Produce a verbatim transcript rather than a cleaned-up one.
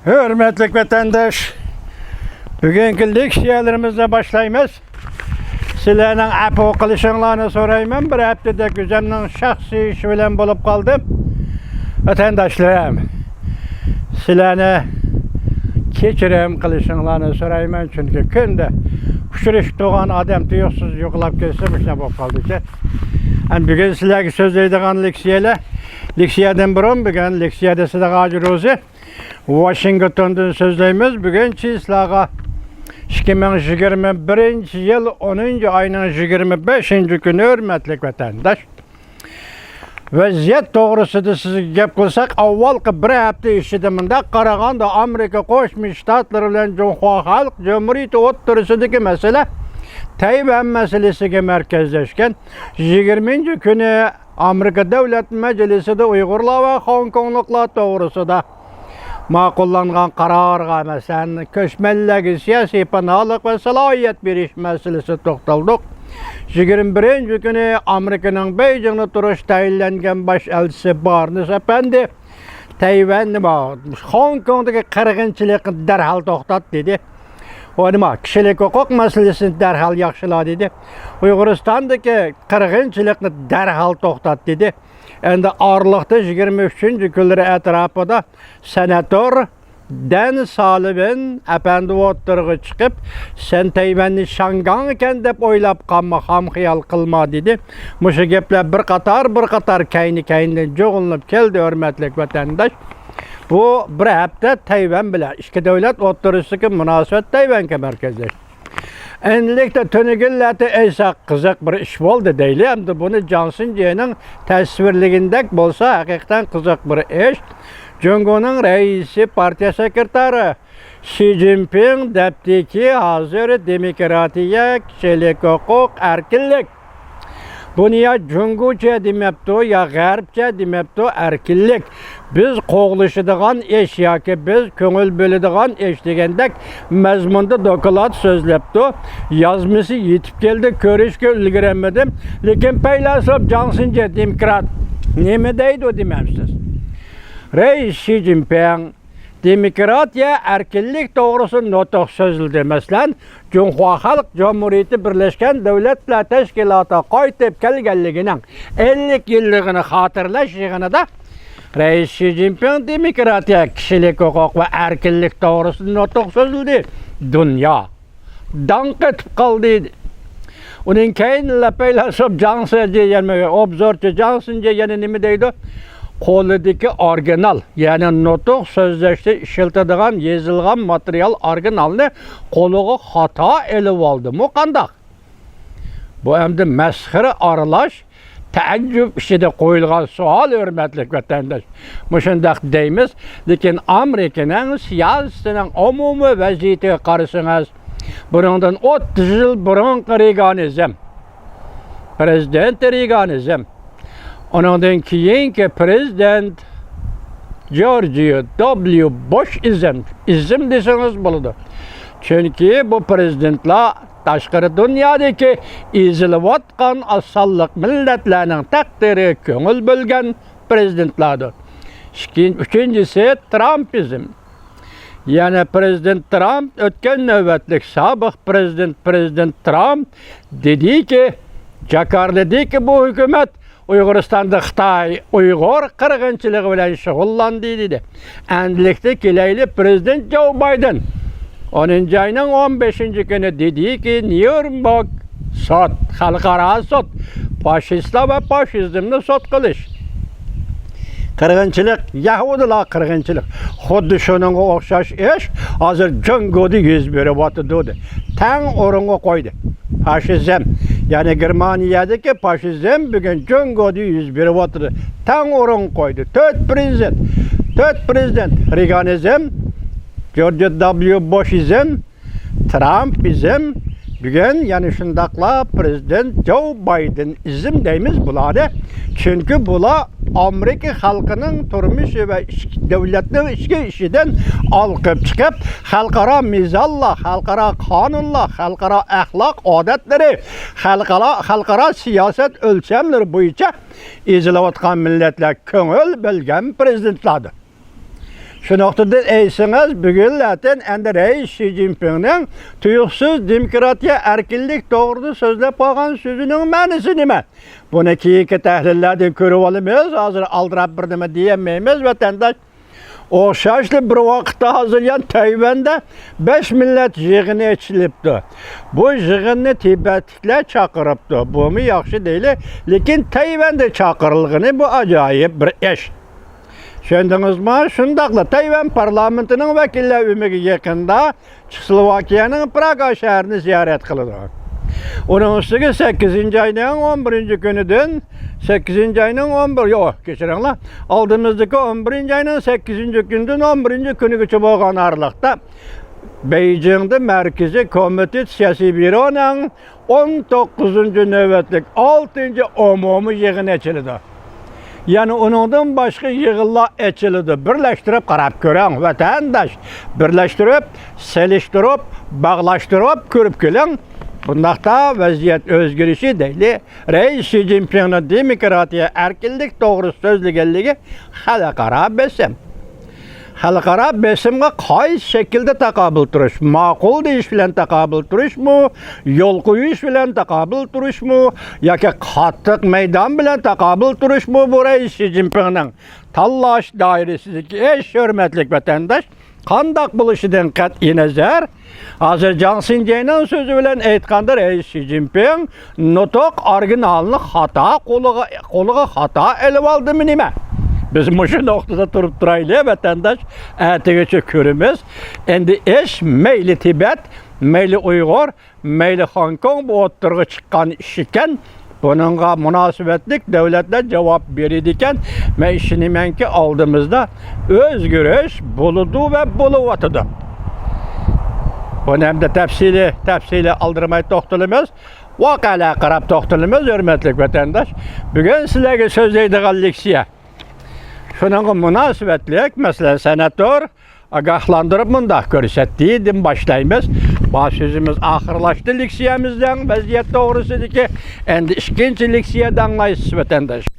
ھۆرمەتلىك ۋەتەنداش، بۈگۈنكى لېكسىيەلىرىمىزنى باشلايمىز. سىلەرنىڭ ئەپۇ قىلىشىڭلارنى سورايمەن، بىر ھەپتىدەك ئۆزۈمنىڭ شەخسىي ئىشى بىلەن بولۇپ قالدىم. ۋەتەنداشلىرىم، سىلەرنى كەچۈرۈم قىلىشىڭلارنى سورايمەن، چۈنكى كۈندە ئۇچرىشىپ تۇرغان ئادەم تۇيۇقسىز يوقلاپ كەتسە، مۇشۇنداق بولۇپ قالدىكەن. ئەمدى بۈگۈن سىلەرگە سۆزلەيدىغان لېكسىيەلەر، لېكسىيەدىن بۇرۇن بۈگۈن لېكسىيەدە سىدىق ھاجى روزى ۋاشىنگتوندىن سۆزلەيمىز. بۈگۈن چىسلاغا ئىككى مىڭ يىگىرمە بىرىنچى يىل ئونىنچى ئاينىڭ يىگىرمە بەشىنچى كۈنى، ھۆرمەتلىك ۋەتەنداش. ۋەزىيەت توغرىسىدا سىزگە گەپ قىلساق، ئاۋۋالقى بىر ھەپتە ئىچىدە، مۇنداق قارىغاندا، ئامېرىكا قوشما شتاتلىرى بىلەن جۇڭخۇا خەلق جۇمھۇرىيىتى ئوتتۇرىسىدىكى مەسىلە تەيۋەن مەسىلىسىگە مەركەزلەشكەن. يىگىرمىنچى كۈنى ئامېرىكا دۆلەت مەجلىسىدە ئۇيغۇرلار ۋە خوڭكوڭلۇقلار توغرىسىدا ماقۇللانغان قارارغا، مەسىلەن، كۆچمەنلەرگە سىياسىي پاناھلىق ۋە سالاھىيەت بېرىش مەسىلىسىگە توختالدۇق. يىگىرمە بىرىنچى كۈنى ئامېرىكىنىڭ بېيجىڭدا تۇرۇشى تەيىنلەنگەن باش ئەلچىسى بارنس ئەپەندى تەيۋەن، نېمە، خوڭكوڭدىكى قىرغىنچىلىقنى دەرھال توختات دېدى. ئۇ نېمە، كىشىلىك ھوقۇق مەسىلىسىنى دەرھال ياخشىلا دېدى. ئۇيغۇرىستاندىكى قىرغىنچىلىقنى دەرھال توختات دېدى. ئەمدى ئارىلىقتا يىگىرمە ئۈچىنچى كۈنلىرى ئەتراپىدا سېناتور دەن سالىۋىن ئەپەندى ئوتتۇرىغا چىقىپ، سەن تەيۋەننى شاڭگاڭ ئىكەن دەپ ئويلاپ قالما، خام خىيال قىلما دېدى. مۇشۇ گەپلەر بىر قاتار، بىر قاتار كەينى كەينىدىن جۇغلىنىپ كەلدى، ھۆرمەتلىك ۋەتەنداش. بۇ بىر ھەپتە تەيۋەن بىلەن ئىككى دۆلەت ئوتتۇرىسىدىكى مۇناسىۋەت تەيۋەنگە مەركەزلەشتى. ئەنىلىكتە تۈنۈگۈنلەردە ئەيسا قىزىق بىر ئىش بولدى دەيلى. ئەمدى بۇنى جاڭ سىنجېنىڭ تەسۋىرلىگىنىدەك بولسا، ھەقىقەتەن قىزىق بىر ئىش. جۇڭگونىڭ رەئىسى، پارتىيە سېكرېتارى شى جىنپىڭ دەپتىكى، ھازىر دېموكراتىيە، كىشىلىك ھوقۇق، ئەركىنلىك. بۇنى يا جۇڭگوچە دېمەپتۇ، يا غەربچە دېمەپتۇ، ئەركىنلىك. بىز قوغلىشىدىغان ئىش ياكى بىز كۆڭۈل بۆلىدىغان ئىش دېگەندەك مەزمۇندا دوكلات سۆزلەپتۇ. يازمىسى يېتىپ كەلدى، كۆرۈشكە ئۈلگۈرەلمىدىم. لېكىن پەيلاسوپ جاڭ سىنجې دېموكرات نېمە دەيدۇ دېمەمسىز؟ رەئىس شى جىنپىڭ دېموكراتىيە، ئەركىنلىك توغرىسىدا نۇتۇق سۆزلىدى. مەسىلەن، جۇڭخۇا خەلق جۇمھۇرىيىتى بىرلەشكەن دۆلەتلەر تەشكىلاتىغا قايتىپ كەلگەنلىكىنىڭ ئەللىك يىللىقىنى خاتىرىلەش يىغىنىدا رەئىس شى جىنپىڭ دېموكراتىيە، كىشىلىك ھوقۇق ۋە ئەركىنلىك توغرىسىدا نۇتۇق سۆزلىدى. دۇنيا داڭ قېتىپ قالدى. ئۇنىڭ كەينىدىلا پەيلاسوپ جاڭ سىنجې، يەنى ئوبزورچى جاڭ سىنجې يەنە نېمە دەيدۇ؟ قولىدىكى ئورىگىنال، يەنى نۇتۇق سۆزلەشتە ئىشلىتىدىغان يېزىلغان ماتېرىيال ئورىگىنالنى قولىغا خاتا ئېلىۋالدىمۇ قانداق؟ بۇ ئەمدى مەسخىرە ئارىلاش تەئەججۈپ ئىچىدە قويۇلغان سوئال، ھۆرمەتلىك ۋەتەنداش. مۇشۇنداق دەيمىز، لېكىن ئامېرىكىنىڭ سىياسىتىنىڭ ئومۇمىي ۋەزىيىتىگە قارىسىڭىز، بۇنىڭدىن ئوتتۇز يىل بۇرۇنقى رېگانىزم، پرېزىدېنت رېگانىزم، ئۇنىڭدىن كېيىنكى پرېزىدېنت جورج دابليۇ بۇش ئىزم، ئىزم دېسىڭىز بولىدۇ. چۈنكى بۇ پرېزىدېنتلار تاشقىرى دۇنيادىكى ئېزىلىۋاتقان ئاز سانلىق مىللەتلەرنىڭ تەقدىرىگە كۆڭۈل بۆلگەن پرېزىدېنتلاردۇر. ئىككىن-، ئۈچىنچىسى، ترامپىزم. يەنى پرېزىدېنت ترامپ، ئۆتكەن نۆۋەتلىك سابىق پرېزىدېنت، پرېزىدېنت ترامپ دېدىكى، جاكارتىدىكى بۇ ھۆكۈمەت ئۇيغۇرىستاندا خىتاي ئۇيغۇر قىرغىنچىلىقى بىلەن شۇغۇللاندى دېدى. ئەندىلىكتە كېلەيلى، پرېزىدېنت جو بايدېن ئونىنچى ئاينىڭ ئون بەشىنچى كۈنى دېدىكى، نيۇرنبېرگ سوت، خەلقئارا سوت، فاشىستلار ۋە فاشىزمنى سوت قىلىش. قىرغىنچىلىق، يەھۇدىيلار قىرغىنچىلىق. خۇددى شۇنىڭغا ئوخشاش ئىش ھازىر جۇڭگودا يۈز بېرىۋاتىدۇ دېدى. تەڭ ئورۇنغا قويدى. فاشىزم، يەنى گېرمانىيەدىكى فاشىزم بۈگۈن جۇڭگودا يۈز بېرىۋاتىدۇ. تەڭ ئورۇنغا قويدى. تۆت پرېزىدېنت، تۆت پرېزىدېنت، رېگانىزم، جورج دابليۇ بۇشىزم، ترامپىزم، بۈگۈن يەنە شۇنداقلا پرېزىدېنت جو بايدېنىزم دەيمىز بۇلارنى. چۈنكى بۇلار ئامېرىكا خەلقىنىڭ تۇرمۇشى ۋە ئىچكى، دۆلەتنىڭ ئىچكى ئىشىدىن ئالقىپ چىقىپ، خەلقئارا مىزانلار، خەلقئارا قانۇنلار، خەلقئارا ئەخلاق ئادەتلىرى، خەلقئارا، خەلقئارا سىياسەت ئۆلچەملىرى بويىچە ئېزىلىۋاتقان مىللەتلەر كۆڭۈل بۆلگەن پرېزىدېنتلاردۇر. شۇ نۇقتىدىن ئېيتسىڭىز، بۈگۈنلەتىن ئەندى رەئىس شى جىنپىڭنىڭ تۇيۇقسىز دېموكراتىيە، ئەركىنلىك توغرىدا سۆزلەپ قالغان سۆزىنىڭ مەنىسى نېمە؟ بۇنى كېيىنكى تەھلىللەردىن كۆرۈۋالىمىز. ھازىر ئالدىراپ بىر نېمە دېيەلمەيمىز، ۋەتەنداش. ئوخشاشلا بىر ۋاقىتتا ھازىر يەنە تەيۋەندە بەش مىللەت يىغىنى ئېچىلىپتۇ. بۇ يىغىننى تىبەتلىكلەر چاقىرىپتۇ. بۇمۇ ياخشى دەيلى، لېكىن تەيۋەندە چاقىرىلغىنى بۇ ئاجايىپ بىر ئىش. چۈشەندىڭىزمۇ؟ شۇنداقلا تەيۋەن پارلامېنتىنىڭ ۋەكىللەر ئۆمىكى يېقىندا چېخوسلوۋاكىيەنىڭ پراگا شەھىرىنى زىيارەت قىلىدۇ. ئۇنىڭ ئۈستىگە سەككىزىنچى ئاينىڭ ئون بىرىنچى كۈنىدىن، سەككىزىنچى ئاينىڭ ئون بىر، يوق، كەچۈرۈڭلار، ئالدىمىزدىكى ئون بىرىنچى ئاينىڭ سەككىزىنچى كۈنىدىن ئون بىرىنچى كۈنىگىچە بولغان ئارىلىقتا بېيجىڭدا مەركىزىي كومىتېت سىياسىي بيۇرونىڭ ئون توققۇزىنچى نۆۋەتلىك ئالتىنچى ئومۇمىي يىغىنى ئېچىلىدۇ. يەنى ئۇنىڭدىن باشقا يىغىنلار ئېچىلىدۇ. بىرلەشتۈرۈپ قاراپ كۆرۈڭ، ۋەتەنداش. بىرلەشتۈرۈپ، سېلىشتۇرۇپ، باغلاشتۇرۇپ كۆرۈپ كېلىڭ. بۇنداقتا ۋەزىيەت ئۆزگىرىشى دەيلى. رەئىس شى جىنپىڭنىڭ دېموكراتىيە، ئەركىنلىك توغرىسىدا سۆزلىگەنلىكى خەلقئارا بېسىم. خەلقئارا بېسىمغا قايسى شەكىلدە تاقابىل تۇرۇش؟ ماقۇل دېيىش بىلەن تاقابىل تۇرۇشمۇ؟ يول قويۇش بىلەن تاقابىل تۇرۇشمۇ؟ ياكى قاتتىق مەيدان بىلەن تاقابىل تۇرۇشمۇ؟ بۇ رەئىس شى جىنپىڭنىڭ تاللاش دائىرىسىدىكى ئىش، ھۆرمەتلىك ۋەتەنداش. قانداق بولۇشىدىن قەتئىينەزەر، ھازىر جاڭ سىنجەينىڭ سۆزى بىلەن ئېيتقاندا، رەئىس شى جىنپىڭ نۇتۇق ئورىگىنالىنى خاتا قولىغا، قولىغا خاتا ئېلىۋالدىمۇ نېمە؟ بىز مۇشۇ نۇقتىدا تۇرۇپ تۇرايلى، ۋەتەنداش، ئەتىگىچە كۆرىمىز. ئەمدى ئىش مەيلى تىبەت، مەيلى ئۇيغۇر، مەيلى خوڭكوڭ، بۇ ئوتتۇرىغا چىققان ئىش ئىكەن. بۇنىڭغا مۇناسىۋەتلىك دۆلەتلەر جاۋاب بېرىدىكەن. مەن ئىشىنىمەنكى، ئالدىمىزدا ئۆزگىرىش بولىدۇ ۋە بولۇۋاتىدۇ. بۇنى ئەمدى تەپسىلىي، تەپسىلىي ئالدىرىماي توختىلىمىز. ۋەقەلەرگە قاراپ توختىلىمىز، ھۆرمەتلىك ۋەتەنداش. بۈگۈن سىلەرگە سۆزلەيدىغان لېكسىيە شۇنىڭغا مۇناسىۋەتلىك، مەسىلەن، سېناتور ئاگاھلاندۇرۇپ مۇنداق كۆرسەتتى، دىن باشلايمىز. بار سۆزىمىز ئاخىرلاشتى لېكسىيەمىزنىڭ ۋەزىيەت توغرىسىدىكى. ئەمدى ئىككىنچى لېكسىيەدە ئاڭلايسىز، ۋەتەنداش.